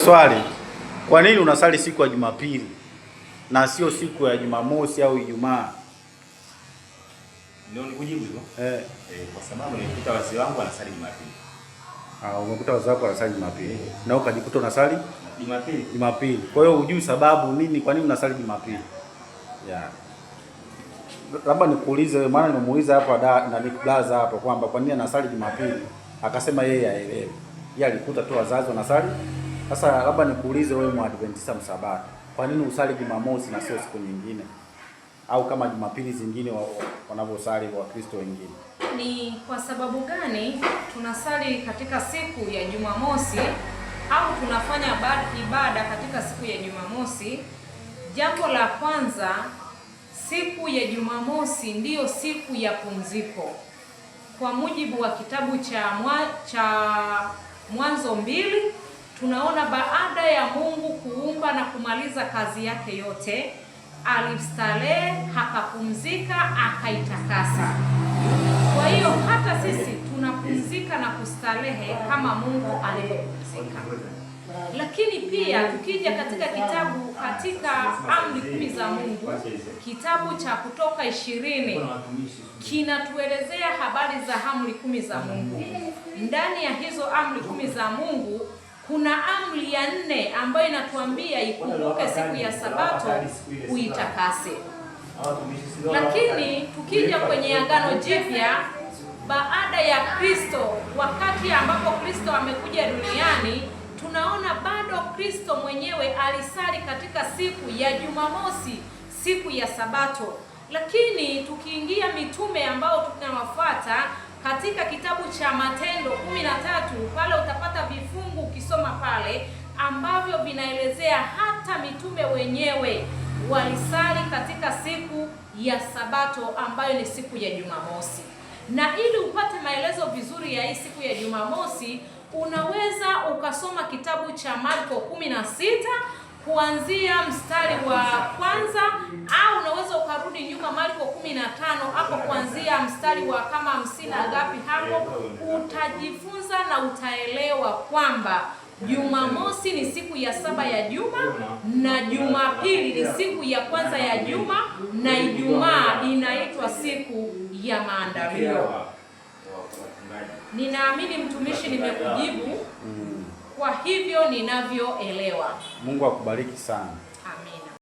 Swali, kwa nini unasali siku ya Jumapili na sio siku ya Jumamosi au Ijumaa? Ndio nikujibu hivyo. Eh, Kwa sababu nilikuta wazee wangu wanasali Jumapili. Ah, umekuta wazee wako wanasali Jumapili na ukajikuta unasali Jumapili. Jumapili. Kwa hiyo hujui sababu nini, kwa nini unasali Jumapili? Yeah. Labda nikuulize wewe, maana nimemuuliza hapa da na Nick Blaza hapo kwamba kwa nini anasali Jumapili, akasema yeye haelewi. Yeye alikuta tu wazazi wanasali. Sasa labda nikuulize wewe Mwadventista Msabato, kwa nini usali Jumamosi na sio siku nyingine, au kama Jumapili zingine wanavyosali Wakristo wengine? Ni kwa sababu gani tunasali katika siku ya Jumamosi au tunafanya ibada katika siku ya Jumamosi? Jambo la kwanza, siku ya Jumamosi ndiyo siku ya pumziko. Kwa mujibu wa kitabu cha Mwanzo 2, tunaona baada ya Mungu kuumba na kumaliza kazi yake yote, alistarehe, akapumzika, akaitakasa. Kwa hiyo hata sisi tunapumzika na kustarehe kama Mungu alivyopumzika. Lakini pia tukija katika kitabu, katika amri 10 za Mungu, kitabu cha Kutoka 20 kinatuelezea habari za amri 10 za Mungu. Ndani ya hizo amri 10 za Mungu kuna amri ya 4 ambayo inatuambia ikumbuke siku ya Sabato uitakase. Lakini tukija kwenye Agano Jipya, baada ya Kristo, wakati ambapo Kristo amekuja duniani, tunaona bado Kristo mwenyewe alisali katika siku ya Jumamosi, siku ya Sabato. Lakini tukiingia mitume ambao tunawafuata katika kitabu cha Matendo 13, pale utapata vifungu ukisoma pale ambavyo vinaelezea hata mitume wenyewe walisali katika siku ya Sabato ambayo ni siku ya Jumamosi. Na ili upate maelezo vizuri ya hii siku ya Jumamosi, unaweza ukasoma kitabu cha Marko 16 kuanzia mstari wa kwanza, au unaweza ukarudi nyuma Marko 15 hapo kuanzia mstari wa kama 50 na ngapi hapo, utajifunza na utaelewa kwamba Jumamosi ni siku ya 7 ya juma na Jumapili ni siku ya kwanza ya juma na Ijumaa inaitwa siku ya maandalio. Ninaamini mtumishi, nimekujibu kwa hivyo ninavyoelewa. Mungu akubariki sana.